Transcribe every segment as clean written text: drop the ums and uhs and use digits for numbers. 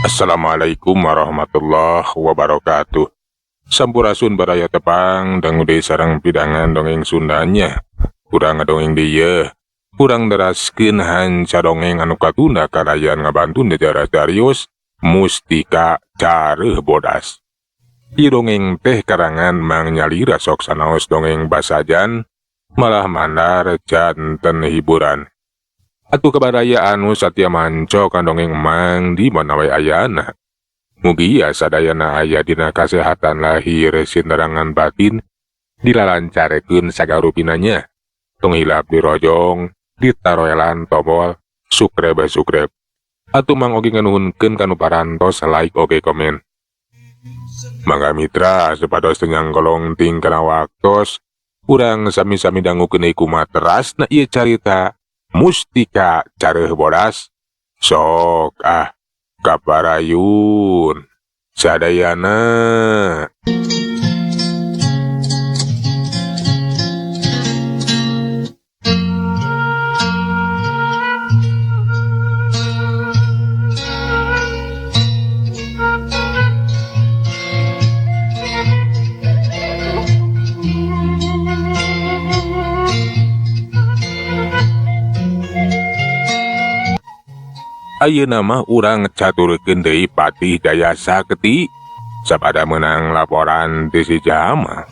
Assalamualaikum warahmatullahi wabarakatuh. Sampurasun baraya, tepang dangu deui sareng pidangan dongeng Sundanya. Urang ngadongeng deui, urang neraskeun hanca dongeng anu katunda kalayan ngabantu Negara Darius, Mustika Careuh Bodas. Ieu dongeng teh karangan Mang Nyalira, sok sanaos dongeng basajan malah mandar janten hiburan. Atuh ka baraya anu satia manco ka dongeng Mang di mana wae ayana. Mugia sadayana aya dina kasehatan lahir sinterangan batin, dilalancarkeun sagarupinanya. Tong hilap dirojong, ditaroelan tombol subscribe subscribe. Atuh Mang oge nganuhunkeun kanu parantos like oge komen. Mangga mitra, supados teu nyangkolong ting kana waktos, urang sami-sami dangukeun deui kumaha terasna ieu carita Mustika Careuh Bodas. Sok ah, kaparayun sadayana. Ayeuna mah urang caturkeun deui Patih Jaya Sakti sapada meunang laporan ti si Jama.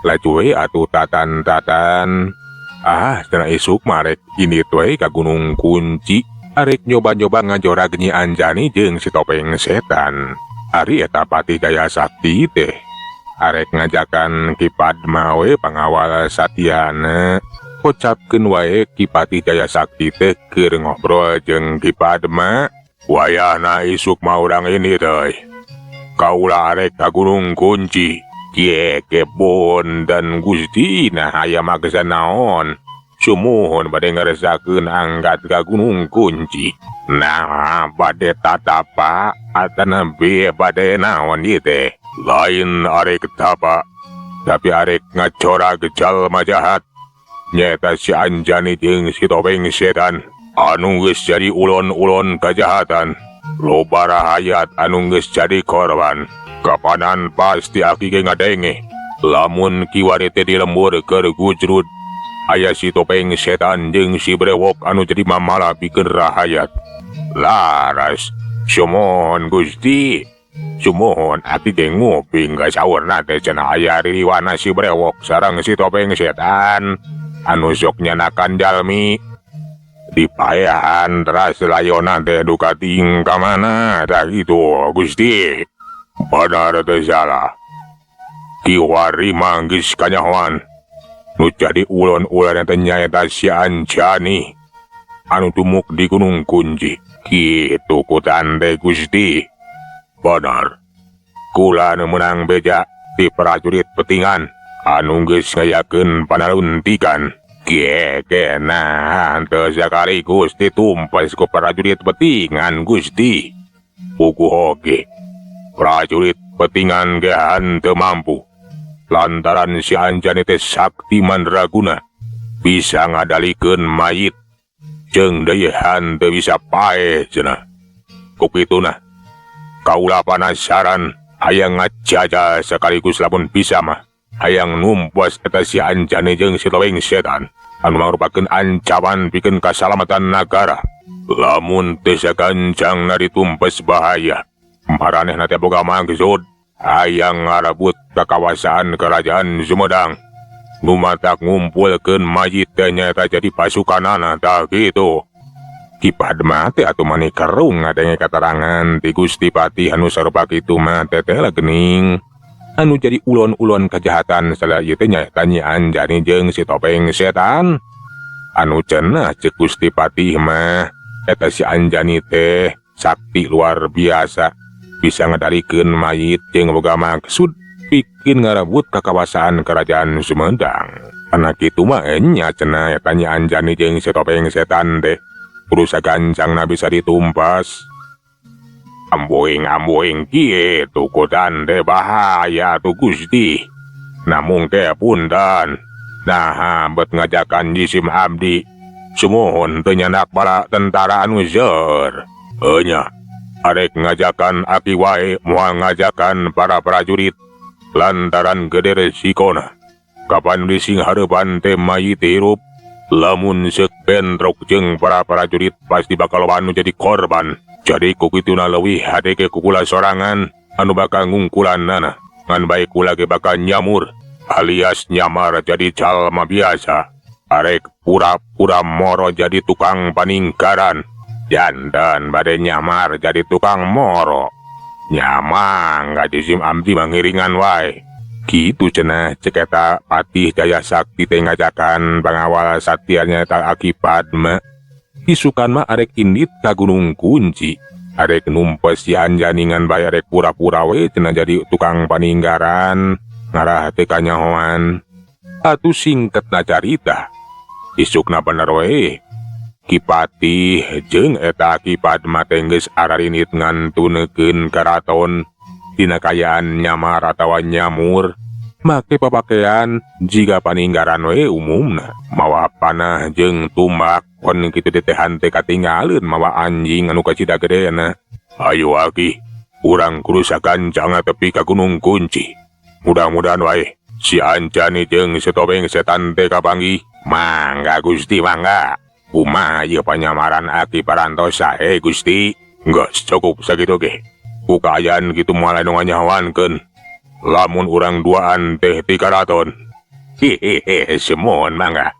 Laju we atuh tatan-tatan. Ah, cenah isuk mah arek indit we ka Gunung Kunci, arek nyoba-nyoba ngajorag Nyi Anjani jeung si Topeng Setan. Ari eta Patih Jaya Sakti teh arek ngajakan Ki Padma we pangawal satiana. Kocapkeun wae Ki Patih Jaya Sakti teh keur ngobrol jeung Ki Padma. Wayahna isuk mah urang ini teh. Kaula arek ka Gunung Kunci. Kie kebon dan Gusti nah aya maksa naon. Sumuhun bade ngeresakeun angkat ka Gunung Kunci. Nah, bade tatapa atanapi bade naon ieu teh. Lain arek tapa, tapi arek ngacorag jalma jahat. Nyata si Anjani jeung si Topeng Setan anu geus jadi ulon-ulon kejahatan. Loba rahayat anu geus jadi korban. Kapanan pasti aki ge ngadenge. Lamun kiwari teh di lembur keur gujrud, aya si Topeng Setan jeung si Brewok anu jadi mamala pikeun rahayat. Laras, sumuhun Gusti. Sumuhun aki ge nguping ka saurna teh cenah aya ririwana si Brewok sareng si Topeng Setan anu sok nyanakan jalmi. Dipaehan teras layona teh duka ting ka mana tah kitu Gusti. Benar teu salah. Kiwari manggis kanyahoan. Nu jadi ulon-ulon teh nyaeta si Anjani anu tumuk di Gunung Kunci. Kitu kutan teh Gusti. Benar. Kula nu meunang beja ti prajurit petingan anu geus ngayakeun panaluntikan. Kie nah teu sakaligus ditumpes ku prajurit petingan Gusti. Puguh oge prajurit petingan ge henteu mampu. Lantaran si Anjani teh sakti mandraguna, bisa ngadalikeun mayit jeung deui henteu bisa paeh cenah. Ku kituna kaula panasaran hayang ngajajah sekaligus lamun bisa mah hayang numpas eta si Anjani jeung si Topeng Setan anu mangrupakeun ancaman pikeun kasalamatan nagara. Lamun teu sagancangna ditumpes bahaya. Maranehna teh boga maksud hayang ngarebut kakawasaan kerajaan Sumedang. Nu matak ngumpulkeun mayit teh nyaeta jadi pasukanana tah kitu. Ki Padma teh atuh mani kerung ngadenge katerangan ti Gusti Patih anu sarupa kitu mah teteh lah geuning. Anu jadi ulon-ulon kejahatan salah ieu teh nyaeta Nyi Anjani jeung si Topeng Setan. Anu cenah ceuk Gusti Patih mah eta si Anjani teh sakti luar biasa, bisa ngadalikeun mayit jeung boga maksud pikeun ngarebut kakawasaan kerajaan Sumedang. Kana kitu mah enya cenah eta Nyi Anjani jeung si Topeng Setan teh kudu sagancangna bisa ditumpas. Amboing-amboing kieu kutan teh bahaya tuh Gusti. Namung teh punten. Nah, bet ngajakan jisim abdi. Sumuhun teu nyandak bala tentara anu seueur. Enya, Arek ngajakan aki wae moal ngajakan para prajurit lantaran gede resikona. Kapan dising hareupan teh mayit hirup, lamun seuk bentrok jeung para prajurit pasti bakal loba anu jadi korban. Jadi ku kituna leuwih hade ge ku kula sorangan anu bakal ngungkulanana. Ngan bae kula ge bakal nyamur alias nyamar jadi jalma biasa. Arek pura-pura moro jadi tukang paninggaran. Jantan bade nyamar jadi tukang moro. Nyamang gaji sim abdi mangiringan wae. Kitu cenah cek eta Patih Jaya Sakti teh ngajakan pangawal satianya eta Aki Padma. Isukan mah arek indit ka Gunung Kunci. Arek numpes si Anjani ngan bae arek pura-pura we cenah jadi tukang paninggaran ngarah teh kanyahoan. Atuh singketna carita. Isukna bener we. Ki Patih jeung eta Ki Padma teh geus ararinit ngantunekeun karaton dina kaayaan nyamar atawa nyamur make papakean jiga paninggaran we umumna mawa panah jeung tumbak kon kitu ditehan teh katinggaleun mawa anjing anu kacida gedena. Ayo aki, urang kudu sagancang tepi ka Gunung Kunci. Mudah-mudahan wae si Anjani jeung si Topeng Setan teh kapanggih. Mangga Gusti mangga. Kumaha ieu panyamaran aki parantos sae Gusti? Geus cukup sakitu ge. Ku kaayaan kitu moal anu nganyahoankeun. Lamun urang duaan teh ti karaton. Hehehe, sumuhun mangga.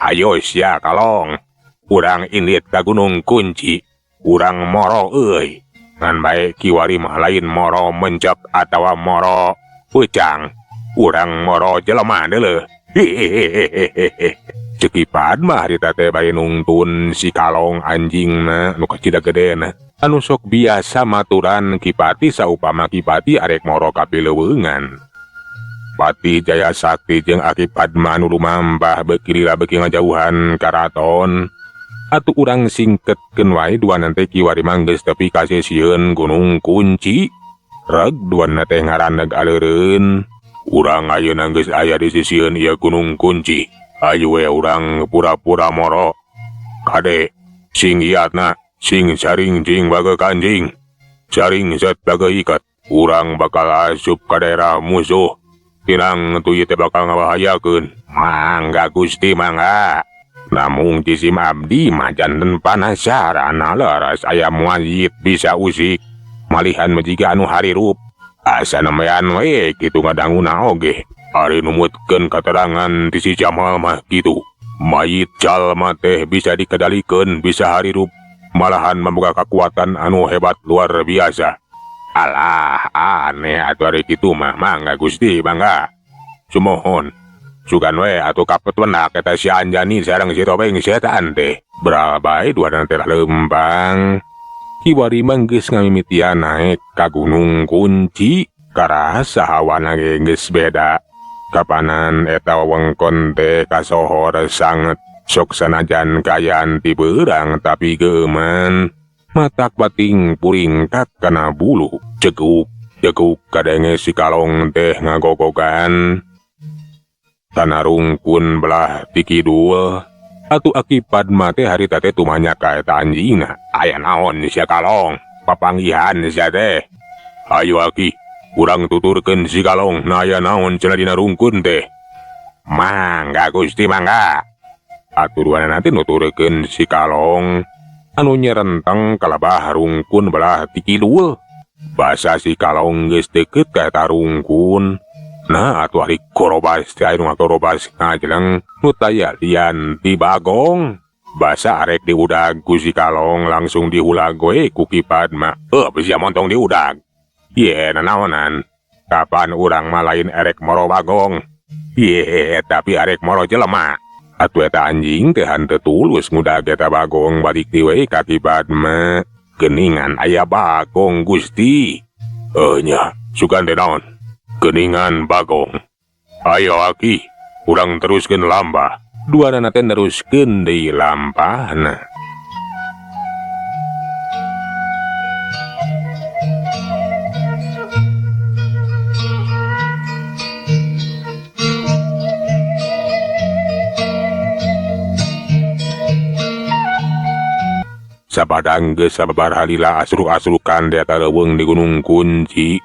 Ayo sia kalong. Urang indit ka Gunung Kunci. Urang moro euy. Ngan bae kiwari mah lain moro mencek atawa moro ujang. Urang moro jelema deuleuh. Hehehehe. Cek Ki Padma harita teh bari nungtun si kalong anjingna nu kacida gedena. Anu sok biasa maturan Ki Patih saupama Ki Patih arek moro ka pileuweungan. Patih Jaya Sakti jeung Aki Padma anu lumampah beuki lila beuki ngajauhan karaton. Atuh urang singketkeun wae duana teh kiwari mah geus tepi ka sisieun Gunung Kunci. Reg duana teh ngaraneg aleureun. Urang ayeuna geus aya di sisieun ieu Gunung Kunci. Ayo we urang pura-pura moro. Kade sing iatna sing saring jing baga kanjing. Saring set baga ikat. Urang bakal asup ka daerah musuh. Tinang tuy teh bakal ngabahayakeun. Mangga Gusti mangga. Namung jisim abdi mah janten panasaran leres aya muayit bisa usik. Malihan mah jiga anu harirup. Asa nemean we kitu ngadanguna oge. Ari numutkeun katerangan ti si Jamal mah kitu. Mayit jalma teh bisa dikendalikeun, bisa harirup. Malahan membuka kekuatan anu hebat luar biasa. Alah, aneh atuh ari kitu mah. Mangga Gusti, mangga. Sumohon. Sugan we atuh kapet wenak eta si Anjani sareng si Topeng Setan teh. Berabai duana teh lempang. Kiwari mah geus ngamimitian naek ka Gunung Kunci. Karasa hawana ge geus beda. Kapanan eta wewengkon teh kasohor sanget. Sok sanajan kaayaan ti beurang tapi geuman. Matak bating puringkak kana bulu. Ceguk ceguk kadenge si kalong teh ngagogogan. Tanah rungkun belah ti kidul. Atuh Aki Padma teh harita teh tumanya ka eta anjingna. Aya naon sia kalong? Papanggihan sia teh. Ayo aki, urang tuturkeun si kalong na aya naon cenah dina rungkun teh. Mangga Gusti mangga. Atuh duana teh nuturkeun si kalong anu nyerenteng kalabah rungkun belah ti kidul. Basa si kalong geus deukeut ka eta rungkun. Nah atuh ari korobas teh anu ngakorobas ngajeleng nu taya lian ti bagong. Basa arek diudag ku si kalong langsung diulag we ku Ki Padma. Sia montong diudag. Ye nanaonan. Kapan urang mah lain erek moro bagong. Ye tapi arek moro jelema. Atuh eta anjing teh henteu tulus ngudag eta bagong balik ti we ka Ki Padma. Geningan aya bagong Gusti. Nya sugan teh naon? Geningan bagong. Ayo aki, urang teruskeun lampah. Duanana teh neruskeun deui lampahna. Sapadang geus sababaraha lila asruk-asrukan di eta leuweung di Gunung Kunci.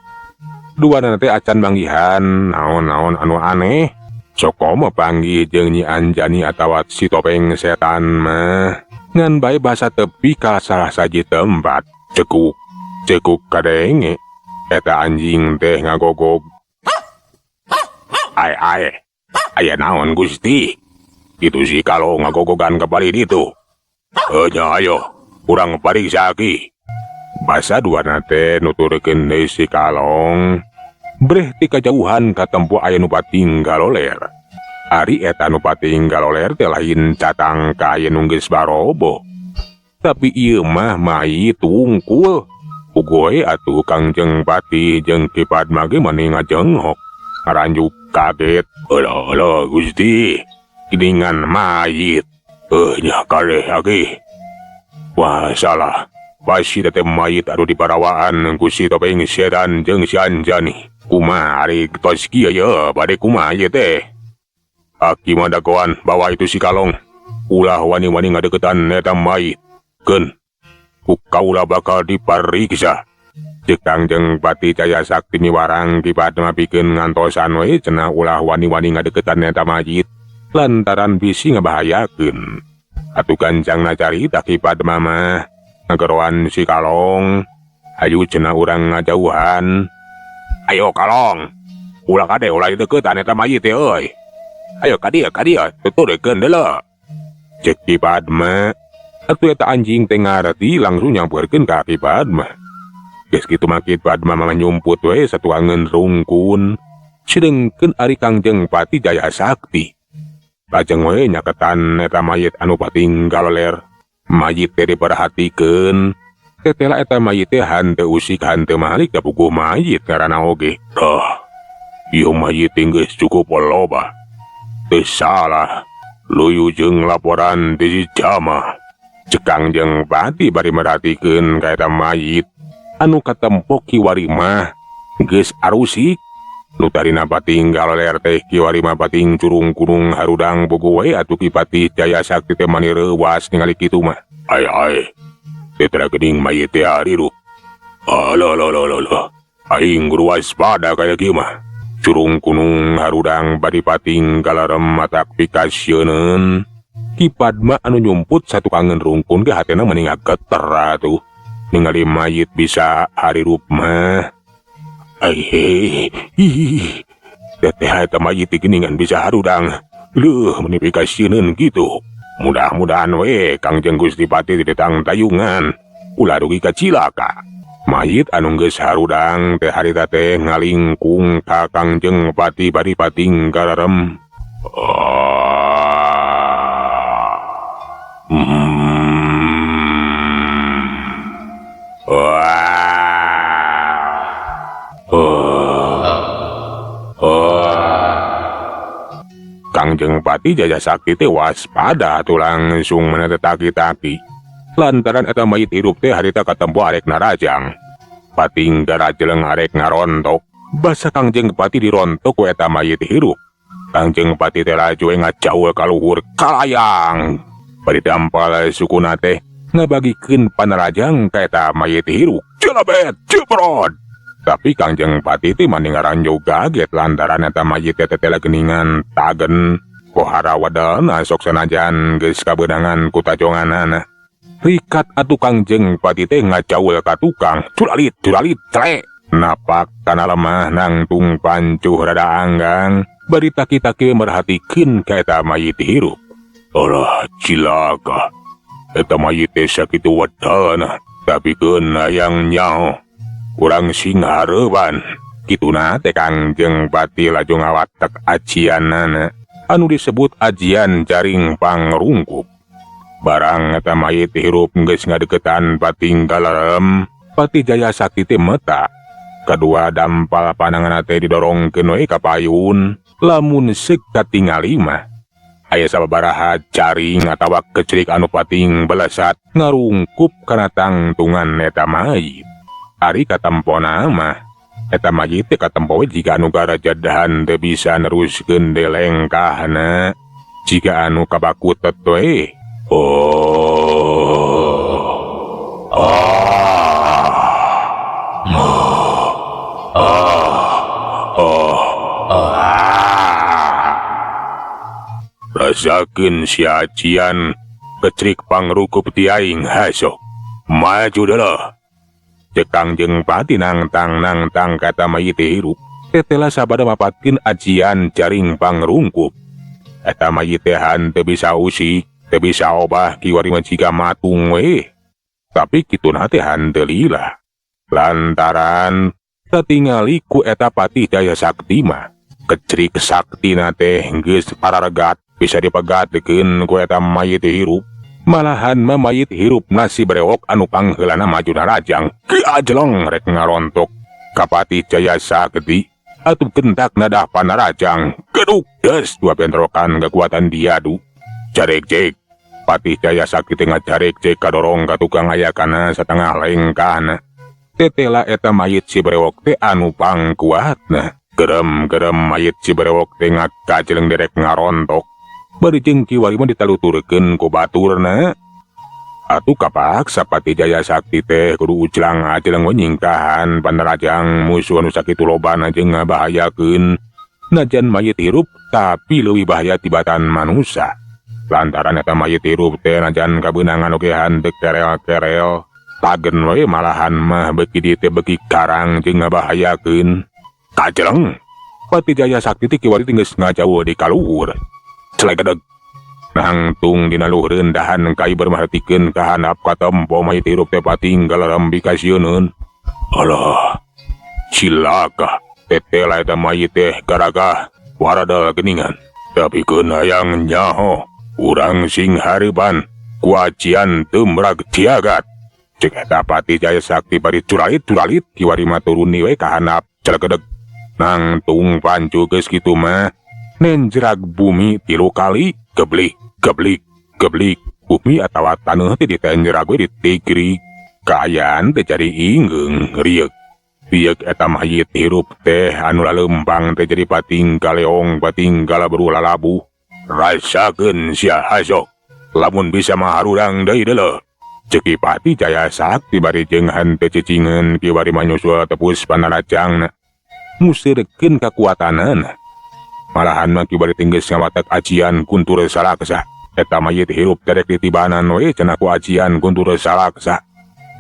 Duanana teh acan manggihan naon-naon anu aneh. Sok komo panggih jeung Nyi Anjani atawa si topeng setan mah. Ngan bae basa tepi ka salah saji tempat. Cekuk, cekuk kadenge. Eta anjing teh ngagogog. Ae ae, aya naon Gusti? Itu si kalau ngagogogan ka palih ditu. Enya ayo, urang pariksa ki. Basa duana teh nuturkeun deui si kalong. Breh ti kajauhan katempo aya nu pating galoler. Ari eta nu pating galoler teh lain catang ka aya nu geus baroboh. Tapi ieu mah mayit wungkul. Ugoe atuh Kangjeng Patih jeung Ki Padma ge mani ngajenghok. Ngaranjuk kaget. Alah alah Gusti, geuningan mayit. Nya kaleh aki. Wah salah, pasti teh mayit anu diparawaan ku si topeng setan jeung si Anjani. Kumaha ari tos kieu ye, bade kumaha ieu teh? Aki mah dagoan bawa itu si kalong. Ulah wani-wani ngadeukeutan eta mayit. Keun, ku kaula bakal dipariksa. Ceuk Kangjeng Patih Jaya Sakti miwarang Ki Padma pikeun ngantosan we cenah ulah wani-wani ngadeukeutan eta mayit lantaran bisi ngabahayakeun. Atuh gancangna carita Ki Padma mah ngageroan si kalong. Hayu cenah urang ngajauhan. Ayo kalong, ulah kade ulah deuketan eta mayit teh euy. Ayo ka dieu ka dieu, tuturkeun deuleu. Ceuk Ki Padma. Atuh eta anjing teh ngarti langsung nyamperkeun ka Ki Padma. Geus kitu mah Ki Padma mah nyumput we satuangeun rungkun. Sedengkeun ari Kangjeng Patih Jaya Sakti. Lajeng we nyaketan eta mayit anu pating galoler. Mayit teh diperhatikeun. Tetela eta mayit teh hanteu usik hanteu malik da puguh mayit ngaranna oge. Tah, ieu mayit teh geus cukup loba. Teu salah, luyu jeung laporan ti si Jama. Ceuk Kangjeng Patih bari merhatikeun ka eta mayit anu katempo kiwari mah geus arusik. Nu tadina pating galoler teh kiwari mah pating curung kunung harudang puguh we atuh Ki Patih Jaya Sakti teh mani reuwas ningali kitu mah. Ae ae, tetela geuning mayit teh harirup. Alah alah alah alah, aing kudu waspada kaya kieu mah. Curung kunung harudang bari pating galarem matak pikasieuneun. Ki Padma anu nyumput satukangeun rungkun ge hatena mani ngageter atuh. Ningali mayit bisa harirup mah. Ai, ih, teteh eta mayit teh geuningan bisa harudang. Leuh, meni pikasieuneun kitu. Mudah-mudahan we Kangjeng Gusti Patih teu ditangtayungan. Ulah dugi ka cilaka. Mayit anu geus harudang teh harita teh ngalingkung ka Kangjeng Patih bari pating gararem. Kangjeng Patih Jaya Sakti teh waspada atuh langsung mana teh taki-taki. Lantaran eta mayit hirup teh harita katempo arek narajang. Pating garajeleng arek ngarontok. Basa Kangjeng Patih dirontok ku eta mayit hirup. Kangjeng Patih teh laju we ngajaul ka luhur kalayang. Bari dampal sukuna teh ngabagikeun panarajang ka eta mayit hirup. Celebet, ceprot. Tapi Kangjeng Patih teh mani ngaranjog kaget lantaran eta mayit teh tetela geuningan tagen. Pohara wadelna sok sanajan geus kabeunangan ku tajonganana. Rikat atuh Kangjeng Patih teh ngajaul ka tukang. Culalit, culalit, cele. Napak kana lemah nangtung pancuh rada anggang. Bari taki-taki merhatikeun ka eta mayit hirup. Alah cilaka. Eta mayit teh sakitu wedalna. Tapi keun hayang nyaho. Urang sing hareupan. Kituna teh Kangjeng Patih laju ngawatek ajianana anu disebut ajian jaring pangrungkup. Barang eta mayit hirup geus ngadeukeutan pating galarem, Patih Jaya Sakti teh meta. Kadua dampal pananganna teh didorongkeun we ka payun, lamun seuk katingali mah. Aya sababaraha jaring atawa kecerik anu pating belesat ngarungkup kana tangtungan eta mayit. Ari katempona mah, eta mayit teh katempo we jiga anu garajadahan teu bisa neruskeun delengkahna. Jiga anu kabakutet we. Oh. Rasakeun sia ajian kecrik pangrungkup ti aing hasok. Maju deuleuh. Cek Kangjeng Pati nangtang-nangtang ka eta mayit hirup. Tetela sabada mapatkeun ajian jaring pangrungkup. Eta mayit teh henteu bisa usik, teu bisa obah kiwari mah jiga matung we. Tapi kituna teh henteu lila. Lantaran katingali ku eta Patih Jaya Sakti mah. Kecrik saktina teh geus pararegat bisa dipegatkeun ku eta mayit hirup. Malahan mah mayit hirup nasi brewok anu pangheulana maju narajang. Ki ajeleng rek ngarontok ka Patih Jaya Sakti. Atuh gentak nadah panarajang. Geduk des dua bentrokan kekuatan diadu. Jarek jek. Patih Jaya Sakti teh ngajarek jek kadorong ka tukang aya kana satengah lengkahna. Tetela eta mayit si brewok teh anu pangkuatna. Gerem-gerem mayit si brewok teh ngakajeleng derek ngarontok. Bari jeung kiwari mah ditaluturkeun ku baturna. Atuh kapaksa Patih Jaya Sakti teh kudu uclang ajeleng we nyingkahan panarajang musuh anu sakitu lobana jeung ngabahayakeun. Najan mayit hirup tapi leuwih bahaya tibatan manusa. Lantaran eta mayit hirup teh najan kabeunangan oge henteu kerel-kerel. Tagen we malahan mah beuki dieu teh beuki garang jeung ngabahayakeun. Kajeleng Patih Jaya Sakti teh kiwari teh geus ngajauh di kaluhur. Celegedeg. Nangtung dina luhureun dahan kai bermerhatikeun ka handap katempo mayit hirup teh patinggal rambi kasieuneun. Alah, cilaka tetela eta mayit teh garagah waradal geuningan. Tapi keun hayang nyaho urang sing hareupan ku ajian tumrag tiagat. Cek eta Patih Jaya Sakti bari curalit-curalit kiwari mah turuni we ka handap celegedeg. Nangtung pancu geus kitu mah nenjrag bumi 3 kali geblik geblik geblik bumi atawa taneuh teh ditenjrag we ditigrig. Kaayaan teh jadi ingeung rieuk. Rieuk eta mayit hirup teh anu laleumpang teh jadi pating kaleong pating kalabru lalabuh. Rasakeun sia hasok lamun bisa mah harurang deui deuleuh. Cek Ki Patih Jaya Sakti bari jeung henteu cicingeun kiwari mah nyusul tepus panarajangna. Museurekeun kakuatanana. Malahan mah kiwari teh geus ngawatek ajian Guntur Salaksa. Eta mayit hirup derek ditibanan we cenah ku ajian Guntur Salaksa.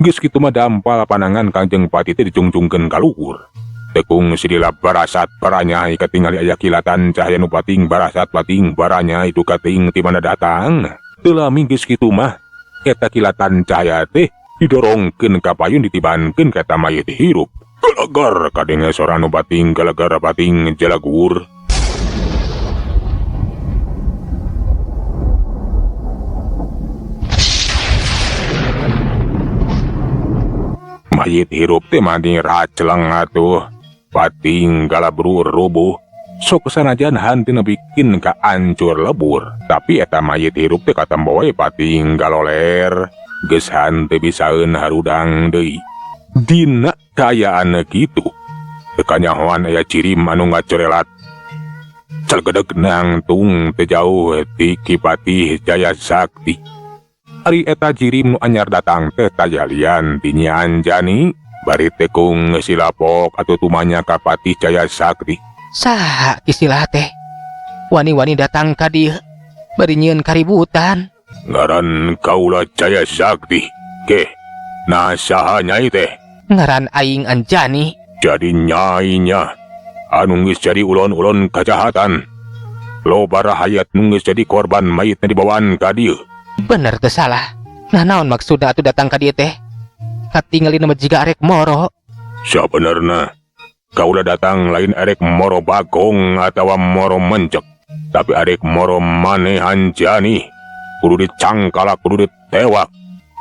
Geus kitu mah dampal panangan Kangjeng Pati teh dicungcungkeun ka luhur. Tekung silila barasat baranyai katingali aya kilatan cahaya nu pating barasat pating baranyai itu kating ti mana datang. Teu lami geus kitu mah eta kilatan cahaya teh didorongkeun ka payun ditibankeun ka eta mayit hirup. Gelegar kadenge sora nu pating gelegar pating jelegur. Mayit hirup teh mani raceleng atuh. Pating galabru rubuh. Sok sanajan hanteu bikin ka ancur lebur. Tapi eta mayit hirup teh katembo we pating galoler. Geus hanteu bisaeun harudang deui. Dina kaayaan kitu. Teu kanyahoan aya cirim anu ngacorelat. Celgedeg nangtung teu jauh ti Ki Patih Jaya Sakti. Ari eta jirim nu anyar datang teh tajalian ti Nyi Anjani. Bari tekung silapok atuh tumanya ka Patih Jaya Sakti. Saha istilah teh? Wani-wani datang ka dieu bari nyieun kaributan. Ngaran kaula Jaya Sakti. Keh, nah saha nyai teh? Ngaran aing Anjani. Jadi nyainya anu geus jadi ulon-ulon kajahatan. Loba rahayat nu geus jadi korban mayitna dibawaan ka dieu. Bener teu salah. Nah naon maksudna atuh datang ka dieu teh? Katingali mah jiga arek moro. Sabenerna kaula datang lain arek moro bagong atawa moro mencek, tapi arek moro maneh Anjani. Kudu dicangkalak, kudu ditewak.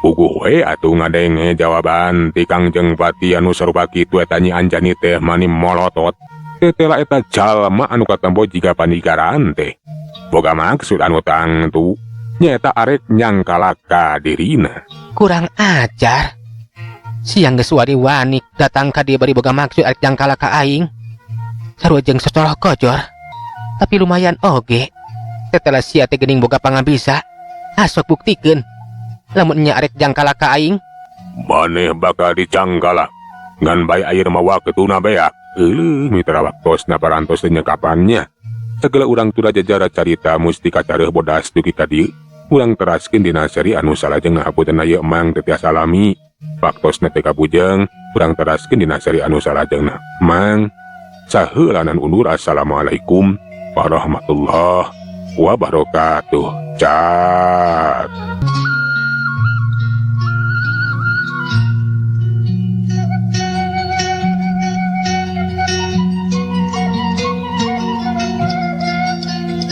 Puguh we atuh ngadenge jawaban ti Kangjeng Pati anu sarupa kitu eta Nyi Anjani teh mani molotot. Tetela eta jalma anu katempo jiga panigaran teh. Boga maksud anu tangtu nyaeta arek nyangkalak ka dirina. Kurang ajar. Siang geus wani-wani datang ka dieu bari boga maksud arek nyangkalak ka aing. Sarua jeung socoroh kojor. Tapi lumayan oge. Tetela sia teh geuning boga pangabisa. Asok buktikeun. Lamun nya arek jangkalak ka aing, maneh bakal dicangkalak. Ngan bae air mah waktuna beak. Euleuh mitra waktosna parantos teh nyekapannya. Sagala urang tunda jajara carita mustika careuh bodas dugi ka dieu. Urang teraskeun dina seri anu salajengna. Hapunten ieu Emang teu tiasa lami. Waktosna teu kabujeng, urang teraskeun dina seri anu salajengna. Mang saheulanan undur, assalamualaikum warahmatullahi wabarakatuh. Cat.